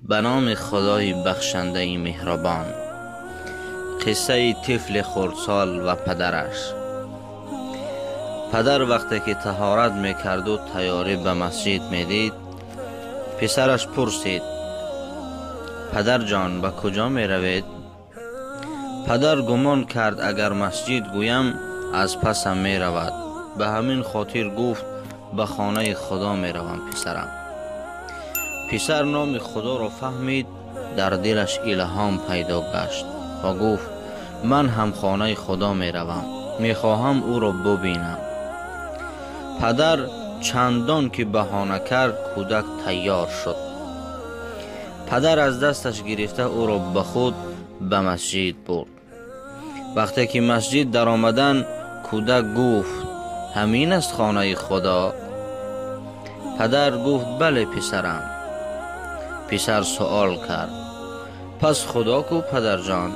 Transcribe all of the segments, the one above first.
Ба номи Худои бахшандаи меҳрубон. Қиссаи тифли хурдсол ва падараш. Падар вақте ки таҳорат мекарду тайёрӣ ба масҷид медид, писараш пурсид: падарҷон, ба куҷо меравед? Падар гумон кард, агар масҷид гӯям, аз пасам меравад. Ба ҳамин хотир гуфт: ба хонаи Худо меравам, писарам. Писар номи Худоро фаҳмид, дар дилаш илҳом пайдо гашт ва гуфт: ман ҳам хонаи Худо меравам, мехоҳам ӯро бубинам. Падар чандон ки баҳона кард, кӯдак тайёр шуд. Падар аз дасташ гирифта ӯро ба худ ба масҷид бурд. Вақте ки масҷид даромадан, кӯдак гуфт: ҳамин аст хонаи Худо? Падар гуфт: бале, писарам. Писар суол кард: пас Худо ку, падарҷон?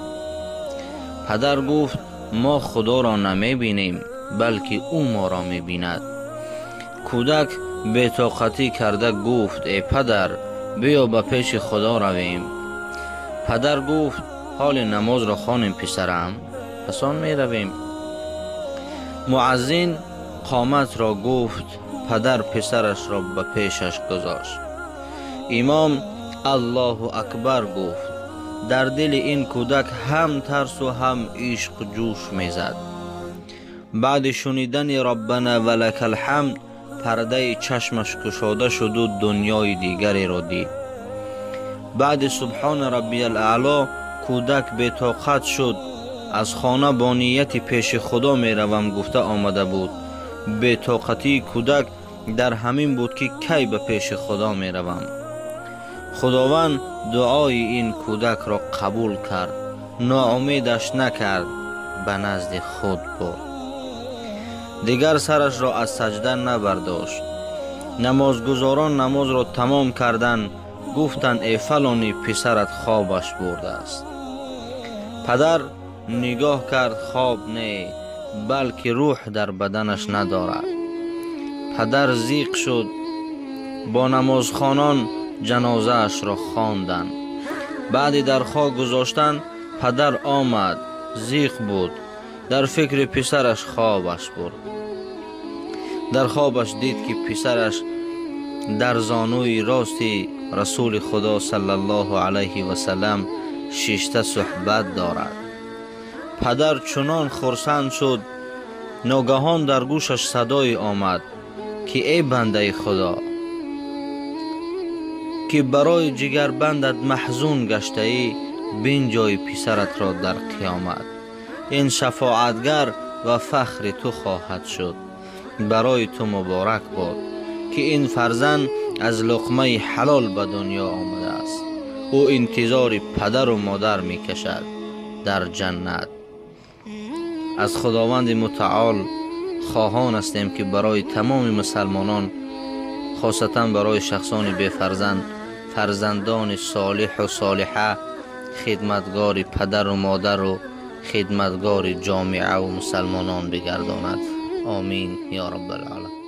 Падар гуфт: мо Худоро намебинем, балки ӯ моро мебинад. Кӯдак бетоқатӣ карда гуфт: э падар, биё ба пеши Худо равем. Падар гуфт: ҳоли намозро хонем, писарам, пас он меравем. Муаззин қоматро гуфт, падар писарашро ба пешаш гузошт. Имом Аллоҳу акбар гуфт. Дар дили ин кӯдак ҳам тарсу ҳам ишқ ҷӯш мезад. Баъди шунидани Роббана ва лакал ҳамд, пардаи чашмаш кушода шуду дунёи дигареро дид. Баъди Субҳона Раббиял Аъло кӯдак бетоқат шуд. Аз хона бо нияти пеши Худо меравам гуфта омада буд. Бетоқатии кӯдак дар ҳамин буд, ки кай ба пеши Худо меравам. Худованд дуои ин кӯдакро қабул кард, ноумедаш накард, ба назди худ бурд. Дигар сарашро аз саҷда набардошт. Намозгузорон намозро тамом карданд, гуфтанд: э фалони, писарат хобаш бурдааст. Падар нигоҳ кард, хоб не, балки рӯҳ дар баданаш надорад. Падар зиқ шуд. Бо намозхонон ҷанозаашро хонданд. Баъди дар хок гузоштан, падар омад, зиқ буд. Дар фикри писараш хобаш бурд. Дар хобаш дид, ки писараш дар зонуи рости Расули Худо саллаллоҳу алайҳи васаллам шишта суҳбат дорад. Падар чунон хурсанд шуд, ногаҳон дар гӯшаш садое омад, ки эй бандаи Худо, ки барои ҷигарбандат маҳзун гаштаӣ, бинҷои писаратро дар қиёмат. Ин шафоатгар ва фахри ту хоҳад шуд. Барои ту муборак бод, ки ин фарзанд аз луқмаи ҳалол ба дунё омадааст. Ӯ интизори падару модар мекашад дар ҷаннат. Аз Худованди мутаол хоҳон ҳастем, ки барои тамоми мусалмонон, хосатан барои шахсони бефарзанд, фарзандони солиҳу солиҳа, хидматгори падару модару хидматгори ҷомеаву мусалмонон бигардонад. Омин ё Раббал оламин.